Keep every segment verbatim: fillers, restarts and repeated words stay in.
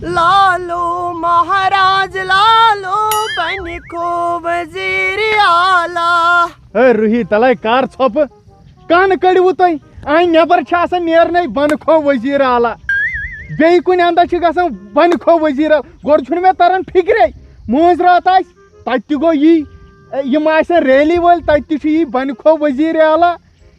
لالو مہاراج لالو بنہِ کھو وزیر اعلیٰ۔ ہے روحی، تلے کر ژھۄپہٕ۔ کن کٔڑِوٕ تُہۍ؟ اَمہِ نٮ۪بر چھِ آسان نیرنے بنہٕ کھو وزیر اعلیٰ۔ بیٚیہِ کُنہِ اندس چھِ گژھان بنہٕ کھو وزیر اعلیٰ۔ گۄڈٕ چھُنہٕ مےٚ تران فکرے۔ مٲنٛزِ راتھ آسہِ، تتہِ تہِ گوٚو یی۔ اے، یِم آسن ریلی وٲلۍ، تتہِ تہِ چھُ یی بنہٕ کھو وزیر اعلیٰ۔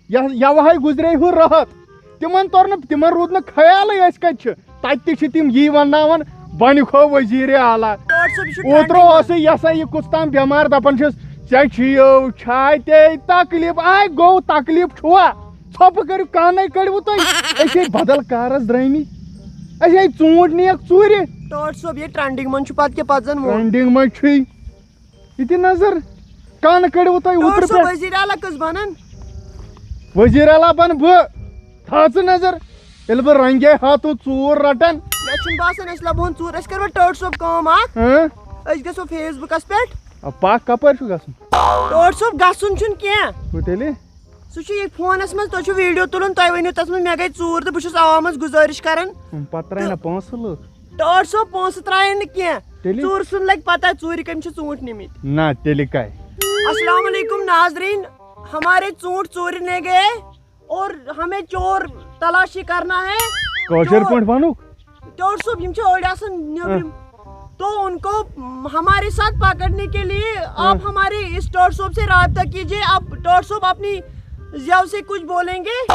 یا-، یوہے گُزرے ہُہ رٲتھ۔ تِمن توٚر نہٕ، تِمن روٗد نہٕ خیالٕے أسۍ کتہِ چھِ۔ تتہِ تہِ چھِ تِم یی ونناوان، بنہِ کھو وزیر اعلیٰ۔ ڈاکٹر صٲب، یہِ چھُ اوترٕ trending اوسُے یہِ ہسا یہِ کُس تام بٮ۪مار، دپان چھِس، "ژےٚ چھُیو چھاتے تکلیف؟" آے گوٚو، تکلیف چھُوا؟ ژھۄپہٕ کٔرِو، کانَے کٔڑِوٕ تُہۍ۔ أسۍ ہے بدل کارس درٛٲمٕتۍ۔ أسۍ ہے ژوٗنٛٹھۍ نِیَکھ ژوٗرِ۔ ڈاکٹر صٲب، یہِ trending منٛز چھُ پتہٕ کیٛاہ، پتہٕ زن ووت۔ Trending منٛز چھُے۔ یہِ تہِ نظر۔ کانہٕ کٔڑِوٕ تۄہہِ ڈاکٹر اوترٕ صٲب، پٮ۪ٹھ؟ وزیر اعلیٰ کٔژ بنن؟ وزیر اعلیٰ بنہٕ بہٕ۔ تھاو ژٕ نظر۔ ییٚلہِ بہٕ رنگے ہاتھو ژوٗر رٹن۔ مےٚ چھُنہٕ باسان أسۍ لبہون ژوٗر۔ أسۍ کرو ٹٲٹھ صٲب کٲم اکھ۔ ہاں؟ أسۍ گژھو فیس بُکس پٮ۪ٹھ۔ آ، پکھ کپٲرۍ چھُ گژھُن؟ ٹٲٹھ صٲب گژھُن چھُنہٕ کینٛہہ۔ گوٚو تیٚلہِ؟ سُہ چھُ یہِ فونس منٛز، تُہۍ چھُو ویڈیو تُلان، تۄہہِ ؤنِو تتھ منٛز مےٚ گٔے ژوٗر تہٕ بہٕ چھُس عوامس گُزٲرِش کران۔ ہُم، پتہٕ ترٛایہِ نہ تہٕ پونٛسہٕ لُکھ۔ ٹٲٹھ صٲب پونٛسہٕ ترٛایَن نہٕ کینٛہہ۔ تیٚلہِ؟ ژوٗرٕ سُنٛد لگہِ پتہ ژوٗرِ کٔمۍ چھِ ژوٗنٛٹھۍ نِمٕتۍ۔ نہ، تیٚلہِ کَے؟ السلام علیکم ناظرین، ہمارے چونٹ چوری نے گئے اور ہمیں چور تلاشی کرنا ہے۔ کٲشِر چور۔ پٲٹھۍ وَنُکھ؟ ٹٲٹھ صٲب، یِم چھِ أڑۍ آسان نیٚبرِم۔ ہاں۔ تو ان کو ہمارے ساتھ پکڑنے کے لیے آپ ہاں۔ ہمارے اس ٹٲٹھ صٲب سے رابطہ کیجیے۔ اب ٹٲٹھ صٲب اپنی زیو سے کچھ بولیں گے۔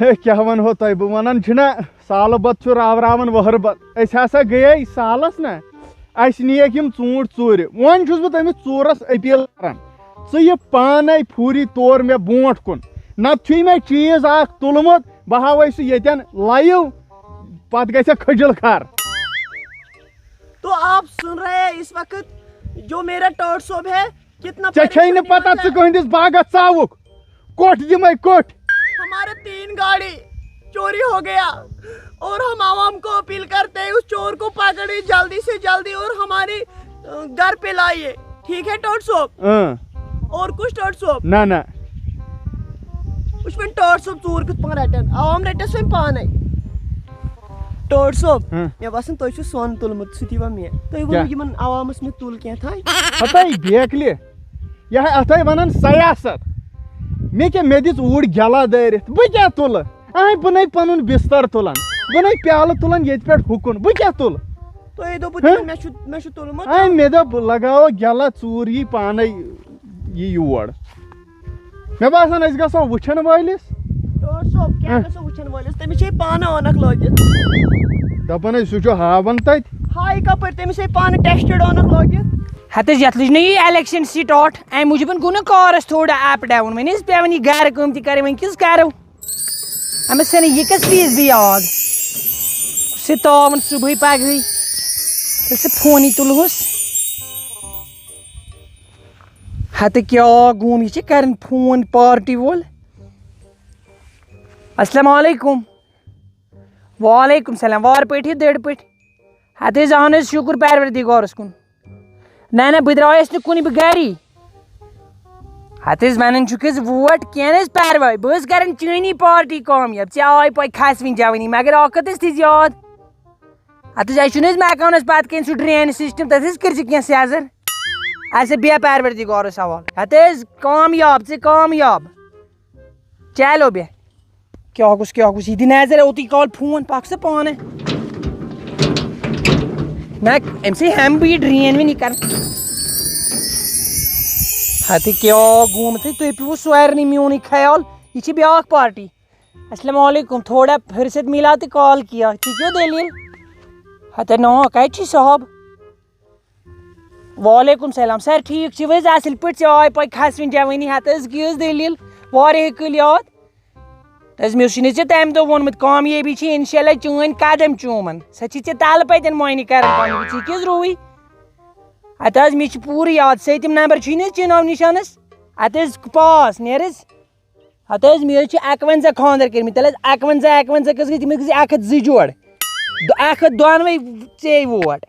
ہے، کیٛاہ وَنہو تۄہہِ بہٕ؟ وَنان چھِنہ، سالہٕ بتہٕ چھُ راوراوان وٕہٕر بتہٕ۔ أسۍ ہسا گٔیے سالس نہ، اَسہِ نِیَکھ یِم ژوٗنٛٹھۍ ژوٗرِ۔ وۄنۍ چھُس بہٕ تٔمِس ژوٗرس اپیل کران، ژٕ یہِ پانے فوری طور مےٚ برونٛٹھ کُن، نتہٕ چھُے مےٚ چیٖز اکھ تُلمُت، بہٕ ہاوے سُہ ییٚتٮ۪ن لایِو، پتہٕ گژھِ کھٔجِل کھر۔ تو آپ سن رہے ہیں اس وقت جو میرا ٹٲٹھ صٲب ہے، کتنا ژےٚ چھے نہٕ پتہ پریشانی ژٕ منٛز ہے۔ کٕہٕنٛدِس باغس ژاوُکھ؟ کوٚٹھ دِمے کوٚٹھ۔ ہمارے تین گاڑی چوری ہو گیا اور ہم عوام کو اپیل کرتے ہیں اس چور کو پکڑے جلدی سے جلدی اور ہمارے، آ، گھر پہ لائیے۔ ٹھیک ہے ٹوٹ صٲب؟ اۭں۔ اور کچھ ٹوٹ صٲب؟ نہ، نہ۔ وٕچھ وۄنۍ ٹوٹ صٲب ژوٗر کِتھ پٲٹھۍ رَٹن۔ عوام رَٹٮ۪س وۄنۍ پانَے۔ ٹوٹ صٲب، ہاں۔ مےٚ باسان تۄہہِ چھُ سۄن تُلمُت، سُہ تہِ وَن مےٚ۔ تُہۍ ؤنِو کیٛاہ؟ یِمَن عوامَس مےٚ تُل کینٛہہ تام۔ ہَتَے بیکلہِ۔ یہِ ہا-، اَتھَے وَنان سیاست۔ مےٚ کیٛاہ، مےٚ دِژ اوٗرۍ گٮ۪لا دٲرِتھ، بہٕ کیٛاہ تُلہٕ؟ اَہَے، بہٕ نَے پَنُن بِستَر تُلان، بہٕ نَے پیالہٕ تُلان ییٚتہِ پٮ۪ٹھ ہُکُن، بہٕ کیٛاہ تُلہٕ؟ تُہۍ دوٚپوُ ہہ؟ تِمَن، مےٚ چھُ، مےٚ چھُ تُلمُت۔ اَہَے، مےٚ دوٚپ، لَگاوو گٮ۪لا ژوٗر یی پانَے یہِ یور۔ مےٚ باسان، أسۍ گژھو وٕچھَن وٲلِس۔ ٹوٹھ صٲب، کیٛاہ ہہ؟ گژھو وٕچھَن وٲلِس؟ تٔمِس چھے پانہٕ عٲنَکھ لٲگِتھ۔ دَپان ہے، سُہ چھُ ہاوان تَتہِ۔ ہاے کَپٲرۍ؟ تٔمِس ہے پانہٕ ٹٮ۪سٹٕڈ عٲنَکھ لٲگِتھ۔ ہَتہٕ حظ، یَتھ لٔج نہ یہِ الیکشن سٹارٹ، اَمہِ موٗجوٗبَن گوٚو نہ کارَس تھوڑا اپ ڈاوُن۔ وۄنۍ ٲسۍ پٮ۪وان یہِ گَرٕ کٲم تہِ کَرٕنۍ، وۄنۍ کِژھ کَرو؟ أمِس چھَنہٕ یہِ کَس پیٖس بیٚیہِ یاد۔ سُہ تاوُن صُبحٲے پَگہٕے۔ ییٚلہِ سُہ فونٕے تُلہوس۔ ہَتہٕ کیٛاہ گوم، یہِ چھِ کَران فون پارٹی وول۔ السلام علیکم۔ وعلیکم السلام۔ وارٕ پٲٹھۍ، دٔرۍ پٲٹھۍ۔ ہَتہٕ حظ، اَہَن حظ، شُکُر پَروَردِگارَس کُن۔ نہ، نہ، بہٕ درٛایَس نہٕ کُنہِ، بہٕ گَری۔ ہَتہٕ حظ، وَنان چھُکھ حظ ووٹ، کینٛہہ نہٕ حظ پَرواے، بہٕ حظ کَرَن چٲنی پارٹی کامیاب۔ ژےٚ آے پَے کھَسوٕنۍ جوٲنی، مگر اَکھ کَتھ حظ تھٲیزِ یاد۔ ہَتہٕ حظ، اَسہِ چھُنہٕ حظ مکانَس پَتہٕ کَنۍ سُہ ڈرٛینہٕ سِسٹَم، تَتھ حظ کٔرۍزِ کینٛہہ سیٚزر۔ اَسہِ بے پَروَردِگارَس حوالہٕ۔ ہَتہٕ حظ، کامیاب، ژٕ کامیاب۔ چلو بیٚہہ۔ کیٛاہ گوٚژھ، کیٛاہ گوٚژھ؟ یہِ دِ نظر اوتُے کال فون، پَکھ ژٕ پانہٕ۔ نہ، أمۍ سٕے ہٮ۪مہٕ بہٕ یہِ ڈرٛین وِن، یہِ کَرٕ۔ ہَتہٕ کیٛاہ گوٚمُت ہے، تُہۍ پیوٚوُ سارنٕے میونٕے خیال۔ یہِ چھِ بیٛاکھ پارٹی۔ السلام علیکم، تھوڑا فرصت مِلا تہٕ کال کیا، ژےٚ کیٛاہ دٔلیٖل؟ ہَتہٕ ناو کَتہِ چھُے صاحب؟ وعلیکم سلام سر، ٹھیٖک چھِو حظ؟ اَصٕل پٲٹھۍ، ژےٚ آے پَے کھَسوٕنۍ جوٲنی، ہَتہٕ حظ گٔیَس دٔلیٖل، واریاہے کٲلۍ یاد۔ تہٕ حظ مےٚ اوسُے نہٕ ژےٚ تَمہِ دۄہ ووٚنمُت، کامیٲبی چھِ اِنشاء اللہ چٲنۍ قدم چوٗمَن، سۄ چھِ ژےٚ تَلہٕ پَتٮ۪ن مۄہنی کَران پَنٕنۍ، ژےٚ کیٛاہ حظ رووُے؟ ہَتہٕ حظ مےٚ چھِ پوٗرٕ یاد، سٔتِم نمبر چھُے نہٕ حظ چٲنۍ ناو نِشانَس؟ اَتہِ حظ پاس، نیر حظ۔ ہَتہٕ حظ، مےٚ حظ چھِ اَکوَنزاہ خانٛدر کٔرمٕتۍ، تیٚلہِ حظ اَکوَنزاہ، اَکوَنزاہ کٔژ گٔے؟ تِم حظ گٔے اَکھ ہَتھ زٕ جوڑ۔ دُ-، اَکھ ہَتھ دۄنوَے ژے ووٹ۔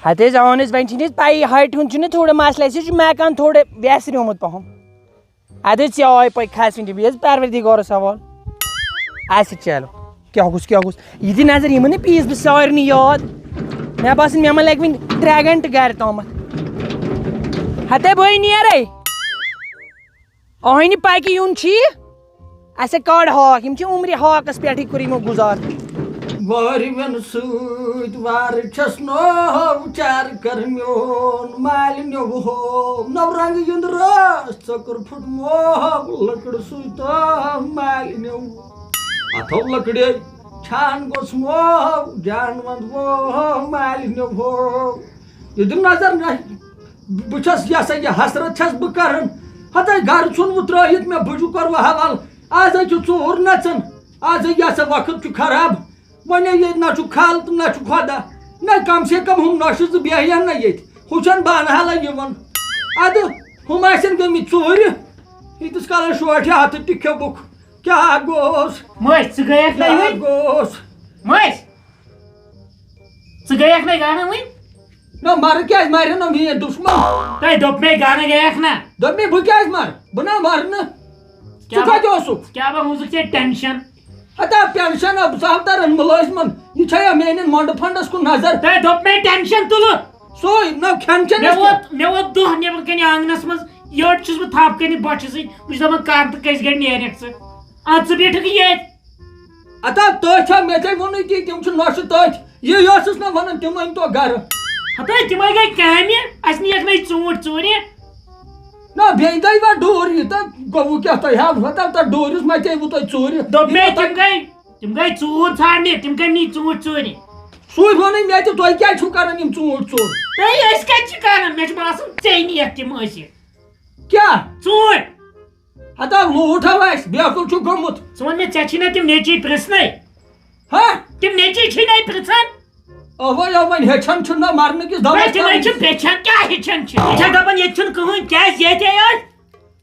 ہَتہٕ حظ، اَہَن حظ، وۄنۍ چھِنہٕ حظ پَیی، ہایٹہِ ہُنٛد چھُنہٕ تھوڑا مسلہٕ، اَسہِ حظ چھُ مکان تھوڑا ویسریومُت پَہَم۔ اَدٕ حظ، ژےٚ آے پَے کھَسوٕنۍ تہِ، بیٚیہِ حظ پَروَردِگارَس حوالہٕ۔ اَسہِ چلو، کیٛاہ گوٚژھ، کیٛاہ گوٚژھ؟ یہِ تہِ نظر، یِمَن نہٕ پیٖس بہٕ سارنٕے یاد۔ مےٚ باسان، مےٚ ما لگہِ وٕنہِ ترٛےٚ گھنٹہٕ گرِ تامَتھ۔ ہتے بٔے نیرے۔ اوہنہِ پکہِ یُن چھی۔ اسہِ کڑ ہاکھ، یِم چھِ عمرِ ہاکس پٮ۪ٹھٕے کوٚر یِمو گُزار۔ وارِوٮ۪ن سۭتۍ وارٕ چھَس نوو چار کر میون مالِنیو ہو۔ نو رنگ یُند راس ژٔکر پھُٹ موو لٔکٕر سۭتۍ تو مالِنیو۔ اتھو لٔکٕرے چھان گوٚژھ موو جان وند وو مالِنیو ہو۔ یہِ دِ نظر نہ، بہٕ چھَس، یہِ ہسا یہِ حسرت چھَس بہٕ کران۔ ہتے گرٕ ژھُن وٕ ترٲیِتھ مےٚ، بُجہِ کوٚر وٕ حوال۔ آز ہے چھُ ژوٗر نژان، آز ہے یہِ ہسا وقت چھُ خراب۔ وۄنۍ ہے ییٚتہِ نہ چھُ خال تہٕ نہ چھُ خۄدا، نہ کم سے کم ہُم نۄشہِ زٕ بیٚہن نہ ییٚتہِ۔ ہُہ چھَنہٕ بانہٕ حالہ یِوان۔ اَدٕ ہُم آسن گٔمٕتۍ ژوٗرِ۔ ییٖتِس کالس شوٹھِ ہتہٕ تہِ کھیوٚبُکھ۔ کیٛاہ گوٚوس؟ مٔسۍ، ژٕ گٔیَکھ نہ کیٛاہ یِوٕنۍ؟ گوٚوس؟ مٔسۍ، ژٕ گٔیَکھ نہ گانہٕ وٕنۍ؟ نہ، مرٕ کیٛازِ مارِ نہ میٛٲنۍ دُشمن؟ تۄہہِ دوٚپ مےٚ گانہٕ گٔیَکھ نہ۔ دوٚپ مےٚ، بہٕ کیٛازِ مرٕ؟ بہٕ نہ مرٕ نہٕ۔ ژٕ کیٛاہ کتہِ بہ-، اوسُکھ؟ کیٛاہ بہ اوسُکھ ژےٚ ٹینشن؟ ہتا ٹینشن، اب ژٕ ہاو ترن مُلٲزمن۔ یہِ چھا یا میٛانٮ۪ن مۄنڈٕ فنڈس کُن نظر؟ تۄہہِ دوٚپ مےٚ ٹینشن تُلُتھ۔ سُے، نہ کھٮ۪ن چٮ۪نس مےٚ کیٛاہ؟ ووت، مےٚ ووت دۄہ نیٚبرٕ کنہِ آنگنس منٛز، یٔڈ چھُس بہٕ تھپھ کٔرِتھ بۄچھِ سۭتۍ، بہٕ چھُس دپان، کر تہٕ کٔژِ گرِ نیرکھ ژٕ؟ اَدٕ ژٕ بیٖٹھُکھ ییٚتہِ۔ اتا تٔتھۍ ہا، مےٚ ژےٚ ووٚنُے تی، تِم چھِ نۄشہِ تٔتھۍ۔ یہِ ٲسٕس نہ وَنان، تِم أنۍ تو گرٕ۔ ہتا تِمے گٔے کامہِ، اَسہِ نِیَکھ نَے ژوٗنٛٹھۍ ژوٗرِ۔ نہ، بیٚیہِ گٔے وۄنۍ ڈوٗر یہِ تہٕ گوٚوٕ کیٛاہ تۄہہِ؟ ہا، ہتا تَتھ ڈوٗرِس مَتے وٕ تۄہہِ ژوٗرِ۔ دوٚپ یہِ مےٚ، تۄہہِ تِم گٔے، تِم گٔے ژوٗر ژھانٛڈنہِ، تِم کٔمۍ نی ژوٗنٛٹھۍ ژوٗرِ؟ سُے ووٚنُے مےٚ تہِ، تۄہہِ کیٛازِ چھُو کَران یِم ژوٗنٛٹھۍ ژوٗر؟ ہے، أسۍ کَتہِ چھِ کَران؟ مےٚ چھُ باسان، ژےٚ نِیَکھ تِم أسۍ۔ کیٛاہ؟ ژوٗنٛٹھۍ۔ ہتا لوٗٹھ ہا آسہِ، بے عقل چھُ گوٚمُت۔ ژٕ وَن مےٚ، ژےٚ چھی نہ تِم نیٚچی پرٛژھنَے؟ ہا؟ تِم نیٚچی چھی نَے پرٛژھان؟ اَوَے، اَوَے، وۄنۍ ہیٚچھان چھُنہٕ نہ مَرنہٕ کِس دَمَس ہے، تِمَے منٛز۔ چھِ بیٚچھان، کیٛاہ ہیٚچھان چھِ؟ یہِ چھا دَپان، ییٚتہِ چھُنہٕ کٕہٕنۍ، کیٛازِ ییٚتہِ ہے ٲسۍ؟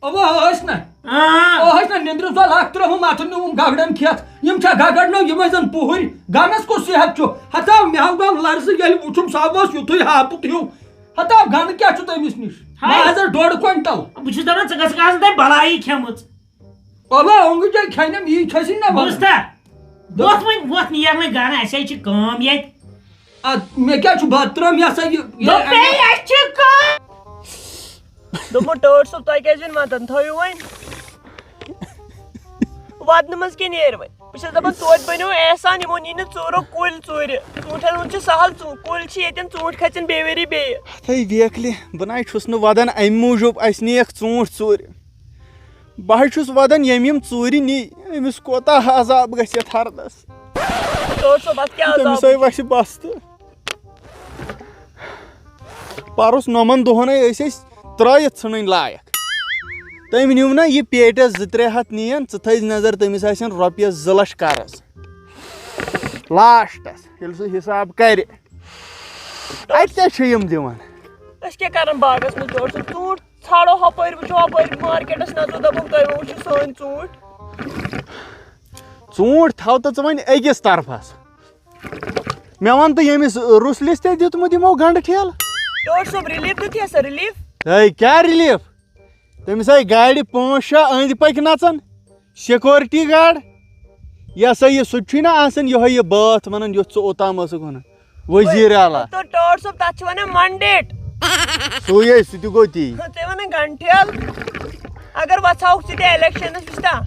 اَوا، ٲسۍ نہ۔ آ۔ ٲسۍ نہ، نیٚنٛدرِ زول اَکھ ترٛٲوٕم اَتھٕ نیوٗم گگڑن کھٮ۪تھ۔ یِم چھا گگڑ نہ، یِمَے زَن پُہٕرۍ؟ گَنَس کُس صحت چھُ؟ ہتا مےٚ ہاو گوٚو لرزٕ، ییٚلہِ وُچھُم سُہ اوس یُتھُے ہاپُت ہیوٗ۔ ہتا گَنہٕ کیٛاہ چھُ تٔمِس نِش؟ ہاے۔ مازَس ڈۄڈ کوینٹل۔ بہٕ چھُس دَپان، ژٕ گژھکھ آسٕنۍ تۄہہِ بَلایی کھٮ۪مٕژ۔ اوبا، اونگجہِ کھٮ۪نٮ۪م، یی چھَسی نہ وَنان۔ بوٗزتھا؟ وۄتھ وۄنۍ، وۄتھ نیر وۄنۍ گرٕ، اَسہِ ہے چھِ کٲم ییٚتہِ۔ اَدٕ مےٚ کیٛاہ چھُ بَتہٕ ترٛٲم، یہِ ہسا یہِ، یہِ دوٚپمَے، اَسہِ چھِ کٲم۔ دوٚپمو، ٹٲٹھ صٲب، تۄہہِ کیٛازِ وۄنۍ وَدَن؟ تھٲیِو وۄنۍ۔ وَدنہٕ منٛز کیٛاہ نیرِ وۄنۍ؟ بہٕ چھَس دَپان، توتہِ بَنیو احسان، یِمو نی نہٕ ژوٗرو کُلۍ ژوٗرِ۔ ژوٗنٛٹھٮ۪ن ہُنٛد چھُ سہل، ژوٗ-، کُلۍ چھِ ییٚتٮ۪ن، ژوٗنٛٹھۍ کھَژن بیٚیہِ ؤری بیٚیہِ۔ ہَتھَے ویکلہِ، بہٕ نَے چھُس نہٕ وَدَن اَمہِ موٗجوٗب، اَسہِ نِیَکھ ژوٗنٛٹھۍ ژوٗرِ۔ بہٕ حظ چھُس وَدان، ییٚمۍ یِم ژوٗرِ نی، أمِس کوتاہ عذاب گژھِ یَتھ ہردَس۔ ٹٲٹھ صٲب، اَتھ کیٛاہ عذاب؟ تٔمِس ہے وَسہِ بَستہٕ۔ پَرُس نۄمَن دۄہَن ہے ٲسۍ أسۍ ترٛٲیِتھ ژھٕنٕنۍ لایق۔ تٔمۍ نیوٗ نہ یہِ پیٹٮ۪س زٕ ترٛےٚ ہَتھ نِیَن، ژٕ تھٲیِزِ نظر، تٔمِس آسن رۄپیَس زٕ لَچھ قرض۔ لاسٹَس ییٚلہِ سُہ حِساب کَرِ، اَتہِ کیٛاہ چھِ یِم دِوان؟ أسۍ کیٛاہ کَرَن باغَس منٛز؟ ٹٲٹھ صٲب، ژوٗنٛٹھۍ ژھانٛڈو ہُپٲرۍ، وٕچھو ہُپٲرۍ مارکیٹَس نظر، دَپوکھ، تۄہہِ ما وٕچھِو سٲنۍ ژوٗنٛٹھۍ؟ ژوٗنٛٹھۍ تھاو تہٕ ژٕ وۄنۍ أکِس طرفَس۔ مےٚ وَن تہٕ، ییٚمِس رُسلِس تہِ دیُتمُت یِمو گنٛڈٕ ٹھیلہٕ۔ ٹٲٹھ صٲب، ریلیف دیُت یَس سا، ریلیف؟ ہے، کیٛاہ ریلیف؟ تٔمِس آے گاڑِ پانٛژھ شےٚ أنٛدۍ پٔکۍ نَژان، سیکورٹی گارڈ۔ یہِ ہسا یہِ، سُہ تہِ چھُے نہ آسان یِہوٚے یہِ بٲتھ وَنان، یُتھ ژٕ اوٚتام ٲسٕکھ وَنان، وزیر اعلیٰ۔ تہٕ ٹٲٹھ صٲب، تَتھ چھِ وَنان منڈیٹ۔ سُے ہے، سُہ تہِ گوٚو تی۔ ژٕ وَنان گنٛڈٕ ٹھیلہٕ۔ اگر وَژھاوُکھ ژٕ تہِ الیکشنس، وٕچھتا؟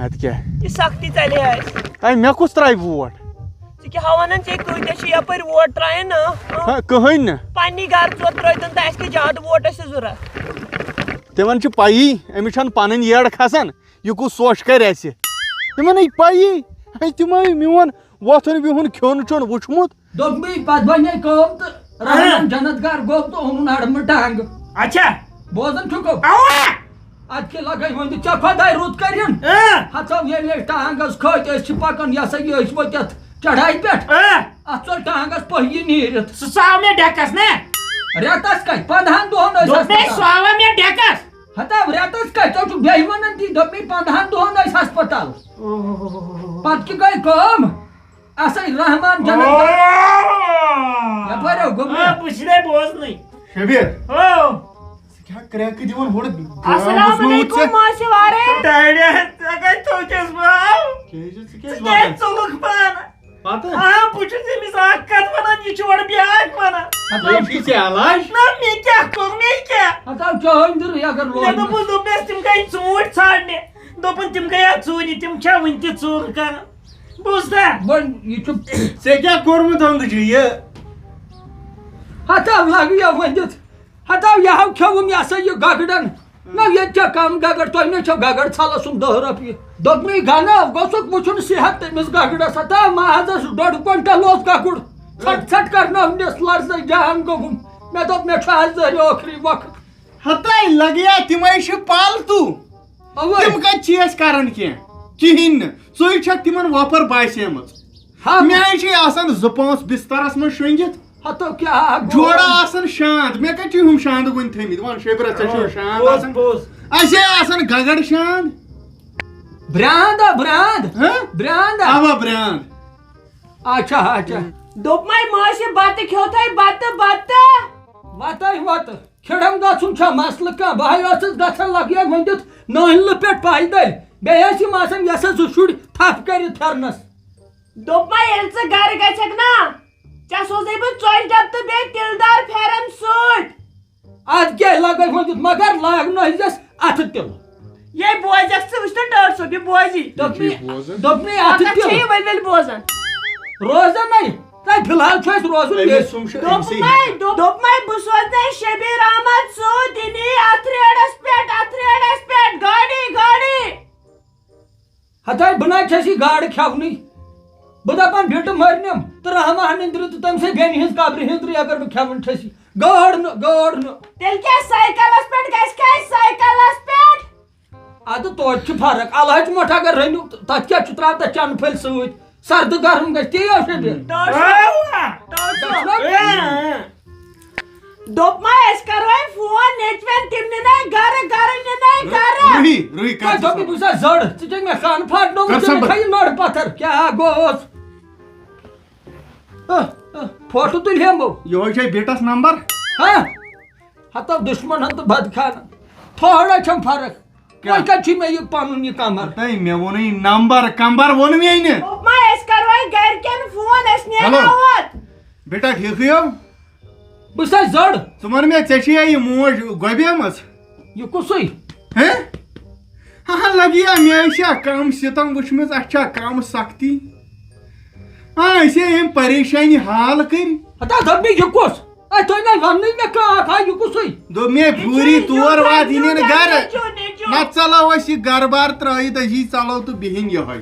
اَدٕ کیٛاہ؟ یہِ سختی ژَلہِ ہا اَسہِ۔ اَے، مےٚ کُس ترٛاوِ ووٹ؟ ژٕ کیٛاہ ہا وَنان، ژےٚ کۭتیٛاہ چھِ یَپٲرۍ ووٹ ترٛاوٕنۍ؟ نہ۔ ہا، کٕہٕنۍ نہٕ۔ پنٛنی گَرٕ ژور ترٛٲوتَن تہٕ اَسہِ کیٛاہ زیادٕ ووٹ ٲسۍ ضوٚرَتھ؟ تِمَن چھِ پَیی، أمِس چھَنہٕ پَنٕنۍ یٔڑ کھَسان، یہِ کُس سوچ کَرِ اَسہِ؟ تِمَن ہے پَیی، ہے، تِمَے میون وۄتھُن بِہُن کھیوٚن چیوٚن وٕچھمُت۔ دوٚپمَے، پتہٕ بنے کٲم تہٕ رحمان ہاں۔ جنت گار گوٚو تہٕ اوٚنُن ہڑمہٕ ٹانٛگہٕ۔ اچھا۔ بوزان چھُکھو؟ اوا۔ اتھ کیٛاہ لگے وۄنۍ تہٕ ژےٚ خۄداے رُت کٔرِن۔ اۭں۔ ہتو ییٚلہِ أسۍ ٹانٛگس کھٔتۍ، أسۍ چھِ پکان، یہِ ہسا یہِ، أسۍ ؤتھۍ یتھ چڑھایہِ پٮ۪ٹھ۔ اۭں۔ اتھ ژوٚل ٹانٛگس پہیہِ نیٖرِتھ۔ سُہ ژاو مےٚ ڈٮ۪کس نا۔ رٮ۪تس کتہِ؟ پندہن دۄہن ٲسۍ دوٚپمَے، ہسپتال۔ سُہ آو مےٚ ڈٮ۪کس۔ ہتا رٮ۪تس کتہِ؟ ژےٚ چھُکھ بیٚیہِ ونان تی، دوٚپمَے پندہن دۄہن ٲسۍ ہسپتال۔ اوہ۔ پتہٕ کیٛاہ گٔے کٲم؟ اسے رحمان جنت۔ آ۔ یپٲرۍ ہو گوٚبرِ۔ آ، بہٕ چھُس نے بوزنٕے۔ شبیر۔ ہو۔ ژٕ کیٛاہ کرٛٮ۪کہٕ دِوان ہورٕ؟ السلام علیکم، ماسہِ وارے۔ ڈیڈی، ژےٚ کتہِ تھوٚوتھس بہٕ؟ کیٛازِ ژٕ کیٛازِ ژٕ کیٛازِ وَنان؟ ژوٚلُکھ پانہٕ؟ پتہٕ؟ آ، بہٕ چھُس أمِس اکھ کتھ ونان، یہِ چھُ ہتاو یہِ چھُے ژےٚ علاج؟ نہ، مےٚ کیٛاہ کوٚر، مےٚ کیٛاہ؟ ہتاو چٲنۍ دٕرٕے اگر مےٚ روزِ۔ دوٚپُس، دوٚپنس، تِم گٔے ژوٗنٛٹھۍ ژھانٛڈنہِ۔ دوٚپُن، تِم گٔیا ژوٗرِ، تِم چھا وُنہِ تہِ ژوٗر کران؟ بوٗزتھا؟ وۄنۍ یہِ چھُ ژےٚ کیٛاہ کوٚرمُت أنٛدٕجہِ یہِ؟ ہتاو لگہٕ یا ؤنِتھ۔ ہتاو یہِ ہاو کھیوٚوُم یہِ ہسا یہِ گگرن۔ نہ، ییٚتہِ چھا کم گگر؟ تۄہہِ نَے چھو گگر ژھلس سُم دَہ رۄپیہِ۔ دوٚپمَے گنہ گوٚژھُکھ وٕچھُن صحت تٔمِس گگرس۔ ہتا مازس ڈۄڈ کوینٹل اوس گگُر۔ ژھٹ ژھٹ کرنٲونس لرزے جان گوٚوُم۔ مےٚ دوٚپ مےٚ چھُ آز زہرِ ٲخری وقت۔ ہتاے لگیا تِمے چھِ پالتو۔ اوے۔ تِم کتہِ چھِ اَسہِ کران کینٛہہ؟ کِہیٖنۍ نہٕ۔ ژٕے چھکھ تِمن وۄپھر باسیمٕژ۔ ہا۔ مےٚ چھِ آسان زٕ پانٛژھ بسترس منٛز شۄنٛگِتھ۔ ہتو کیٛاہ گوٚو؟ جوڑا آسان شانٛد۔ مےٚ کتہِ چھِ ہُم شانٛدٕ وُنہِ تھٲمٕتۍ؟ وَن شیٚبرا، ژےٚ چھُ شانٛد پوٚز، آسان۔ پوٚز۔ اَسے آسان گگڑ شانٛد۔ برٛانٛد ہا، برٛانٛد۔ ہہ؟ برٛانٛد ہا۔ اوا، برٛانٛد۔ اچھا، اچھا۔ دوٚپمَے ماسہِ، بَتہٕ کھیوٚتھَے، بَتہٕ، بَتہٕ۔ وَتَے وَتہٕ۔ کھِڑم گژھُن چھا مسلہٕ کانٛہہ؟ بہٕ ہَے ٲسٕس گژھان لَگہٕ یَکھ ؤنِتھ نٲنۍ لہٕ پٮ۪ٹھ پَیدٔلۍ۔ بیٚیہِ ٲسۍ یِم آسان یَس حظ زٕ شُرۍ تھپھ کٔرِتھ پھِرنَس۔ دوٚپمَے ییٚلہِ ژٕ گَرٕ گژھکھ نا، ژےٚ سوزَے بہٕ ژۄچہِ ڈَبہٕ تہٕ بیٚیہِ تِلہٕ دار پھٮ۪رن سۭتۍ۔ اَدٕ کیٛاہ لَگَے ؤنِتھ، مگر لاگنٲوزٮ۪س اَتھٕ تِلہٕ۔ یے بوزکھ ژٕ، وٕچھ تہٕ ڈاکٹر صٲب، یہِ بوزی۔ دوٚپمَے، یہِ چھُے بوزان۔ دوٚپمَے اَتھٕ پَتہٕ چھِ تِلہٕ۔ یہِ ؤلۍ ؤلۍ بوزان۔ روزان نَے، تۄہہِ فِلحال چھُ اَسہِ روزُن أمِس ییٚتہِ۔ سُم چھُ أمسٕے دوٚپمَے، ہٮ۪کان۔ دوٚپ-، دوٚپمَے بہٕ سوزنَے شبیر احمد سۭتۍ، یہِ نِیہِ اَتھ ریڈَس پٮ۪ٹھ، اَتھ ریڈَس پٮ۪ٹھ، گاڑی، گاڑی۔ ہتاے بہٕ نہ چھس یہِ گاڈٕ کھٮ۪ونٕے۔ بہٕ دپان بِٹہٕ مرنم تہٕ رحمہ نندرِ تہٕ تٔمۍ سٕے بیٚنہِ ہٕنٛز قبرِ ہٕنٛز تہٕ اگر بہٕ کھٮ۪وان چھس یہِ۔ گٲڈ نہٕ، گٲڈ نہٕ۔ تیٚلہِ کیٛاہ سایکلس پٮ۪ٹھ گژھِ؟ کیٛازِ سایکلس پٮ۪ٹھ؟ ادٕ توتہِ چھِ فرق۔ الہٕ ہچہِ مۄٹھ اگر رٔنِو تہٕ تتھ کیٛاہ چھُ ترٛاوان تتھ چنہٕ پھٔلۍ سۭتۍ؟ سردٕ گرم گژھِ تی ٲسِتھ بیٚیہِ۔ ڈاکٹر صٲب، ڈاکٹر صٲب۔ اۭں۔ دوٚپمَے أسۍ کَرو أمۍ فون نیٚچوٮ۪ن، تِم نِنَے گَرٕ، گَرٕ نِنَے گَرٕ۔ روٗہی، روٗہی، کر تۄہہِ دوٚپُے ژٕ بہٕ چھُسا زٔڑ، ژٕ چھَکھ مےٚ سَن پھاٹنومُت، کر ژٕ سا مےٚ بہٕ۔ تھٲیِو نٔر پَتھر۔ کیٛاہ گوٚوس؟ اہ، اہ، فوٹو تُلہِ ہٮ۪مو۔ یِہوٚے چھے بیٹَس نمبر۔ ہہ؟ ہتو دُشمن ہن تہٕ بدخانن۔ تھوڑا چھم فرق۔ کیٛاہ؟ وۄنۍ کتہِ چھُے مےٚ یہِ پنُن یہِ کمر؟ تۄہہِ مےٚ ووٚنُے نمبر، کمبر ووٚن مےٚ نہٕ۔ دوٚپمَے أسۍ کَرو أسۍ گَرِکٮ۪ن فون، أسۍ نیرو ہیلو۔ ہوت۔ بیٹا، ٹھیٖکھٕے ہو؟ بہٕ چھُسا زٔڑ؟ ژٕ وَن مےٚ، ژےٚ چھےٚ یہِ موج گۄبیمٕژ؟ یہِ کُسُے؟ ہیں؟ ہاں، لگیا مےٚ چھا کم ستم وٕچھمٕژ، اَسہِ چھا کم سختی؟ آ، أسۍ ہے ییٚمۍ پریشٲنی حال کٔرۍ۔ ہتا دوٚپ مےٚ، یہِ کُس؟ اے، تُہۍ نَے وَننٕے مےٚ کانٛہہ اکھ، ہا، یہِ کُسُے؟ دوٚپ مےٚ، یہِ چھُ، پھوٗری یہِ چھُ، تور یہِ وات، چھُ، یہِ نِن یہِ چھُ، گرٕ۔ یہِ چھُ، یہِ چھُ۔ نَتہٕ ژَلو أسۍ یہِ گرٕ بار ترٛٲیِتھ، أسی ژَلو تہٕ بِہِنۍ یِہوٚے۔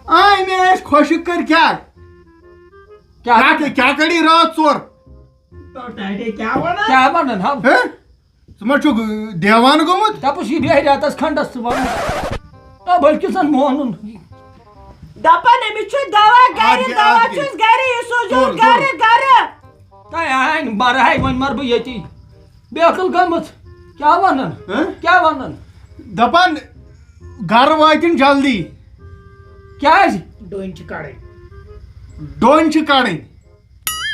آ، أمۍ ٲسۍ خۄشِک کٔرۍ کیٛاہ؟ کیٛاہ؟ کیٛاہ، کیٛاہ کٔڑی رٲژ ژور؟ تو ٹاٹے کیٛاہ وَنان؟ کیٛاہ وَنان، ہا؟ ہہ؟ ژٕ ما چھُکھ دیوان گوٚمُت؟ دَپُس، یہِ بیٚہہِ رٮ۪تَس کھنٛڈَس ژٕ وَن۔ آ، بٔلکہِ زَن مونُن۔ دَپان أمِس چھُ دوا گَرِ، اَدٕ کیٛاہ، دوا اَدٕ کیٛاہ۔ چھُس گَرِ، یہِ سوزیو تُل، تُل۔ گَرٕ، گَرٕ۔ تۄہہِ آے مَرٕ ہاے، وۄنۍ مَرٕ بہٕ ییٚتی۔ بیکل گٔمٕژ۔ کیٛاہ وَنان؟ ہہ؟ کیٛاہ وَنان؟ دَپان گَرٕ وٲتِن جلدی۔ کیٛازِ؟ ڈوٗنۍ چھِ کَڑٕنۍ۔ ڈوٗنۍ چھِ کَڑٕنۍ۔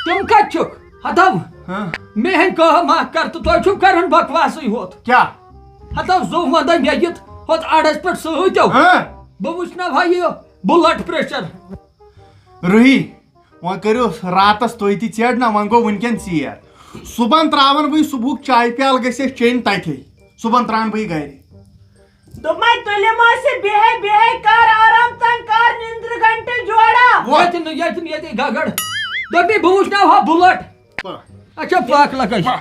تِم کتہِ چھِکھ؟ ہتو، ہاں۔ مےٚ ہن کہہ ماہ کر تہٕ تۄہہِ چھِو کران بکواسٕے ہوت۔ کیٛاہ؟ ہتو زُو ونٛدے مےٚ یِتھ ہوت اڑس پٮ۪ٹھ سۭتۍ۔ ہاں۔ بہٕ وٕچھناو ہا یہِ blood pressure۔ روحی، وۄنۍ کٔرِو راتس تُہۍ تہِ ژیٹ نہ، وۄنۍ گوٚو وٕنکٮ۪ن ژیر۔ صُبحن ترٛاوان بہٕ یہِ صُبحُک چایہِ پیالہٕ گژھِ اَسہِ چیٚنۍ تَتھے۔ صُبحن ترٛاوان بہٕ یہِ گرِ۔ دوٚپمَے تُلِم ٲسہِ بِہے بِہے کر آرام تن کر نِندرٕ گھنٹہٕ جوڑا۔ وۄتھ۔ ییٚتہِ نہٕ، ییٚتہِ نہٕ، ییٚتہِ گگڑ۔ دوٚپمَے بہٕ وٕچھناو ہا بُلٹ۔ پا۔ اچھا پاک لگے۔ پا۔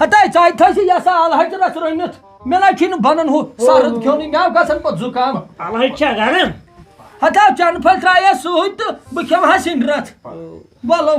ہتاے ژاے تھٲے زِ یہِ ہسا الحجرس رٔنِتھ۔ مےٚ نہ چھُے نہٕ بنان ہُہ سرد کھیوٚنُے، مےٚ آو گژھان پتہٕ زُکام۔ الحج چھا گرم؟ ہتاو چنہٕ پھٔلۍ ترٛایس سۭتۍ تہٕ بہٕ کھٮ۪مہٕ ہا سِنٛدرتھ۔ وَلو۔